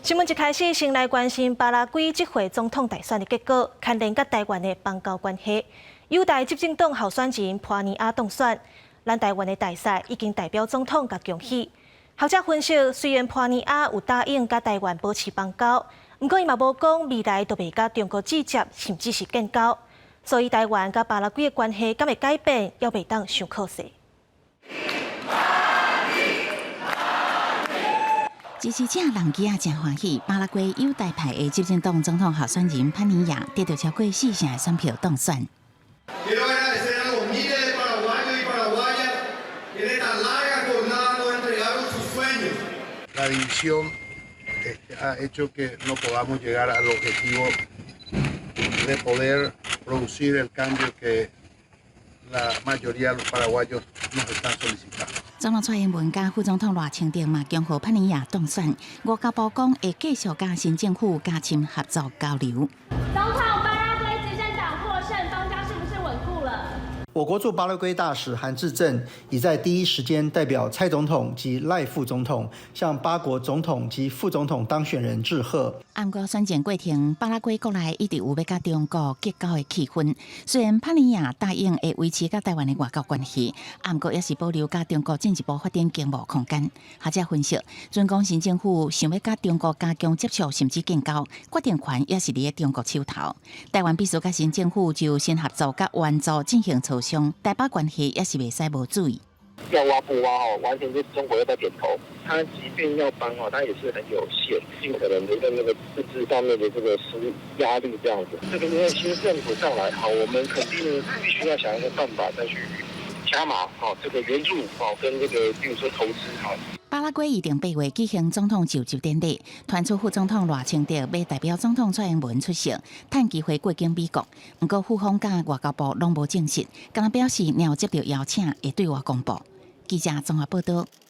新聞一開始，先來關心巴拉圭這回總統大選的結果，牽連佮台灣的邦交關係。友台執政黨候選人潘尼亞當選，咱台灣的大使已經代表總統共恭喜。學者分析，雖然潘尼亞有答應佮台灣保持邦交，毋過伊嘛無講未來就袂佮中國直接，甚至是建交。所以台灣佮巴拉圭的關係敢會改變，猶袂當傷可惜。支持者人機仔誠歡喜，巴拉圭友台派的執政黨總統候選人潘尼亞得到超過四成的選票當選。 Quiero agradecer a los miles de paraguayos y paraguayas que en esta larga jornada nos entregaron sus sueños. La división ha hecho que no podamos llegar al objetivo de poder producir el cambio que la mayoría de los paraguayos nos están solicitando. 總統蔡英文佮副總統賴清德嘛恭賀潘尼亞當選，外交部講會繼續佮新政府加深合作交流。總統，巴拉圭執政黨獲勝，邦交是不是穩固了？我國駐巴拉圭大使韓志正已在第一時間代表蔡總統及賴副總統向巴國總統及副總統當選人致賀。毋過選戰過程，巴拉圭國內一直有欲佮中國結交的氣氛。雖然潘尼亞答應會維持佮台灣的外交關係，毋過也是保留佮中國進一步發展經貿空間。學者分析，準講新政府想欲佮中國加強接觸，甚至建交，決定權也是佇咧中國手頭。台灣必須佮新政府就新合作佮援助進行磋商，台巴關係也是袂使無注意。要挖不挖哦，完全就是中國又在點頭。他即便要幫哦，他也是很有限，盡可能的在那個政治上面的這個施壓力這樣子。這個因為新政府上來，好，我們肯定必須要想一個辦法再去加碼，好，這個援助，好，跟這個，比如說投資，好。巴拉圭預定8月舉行總統就職典禮，傳出副總統賴清德欲代表總統蔡英文出席，趁機會過境美國。毋過府方佮外交部攏無證實，干焦表示若有接到邀請，會對外公布。記者綜合報道。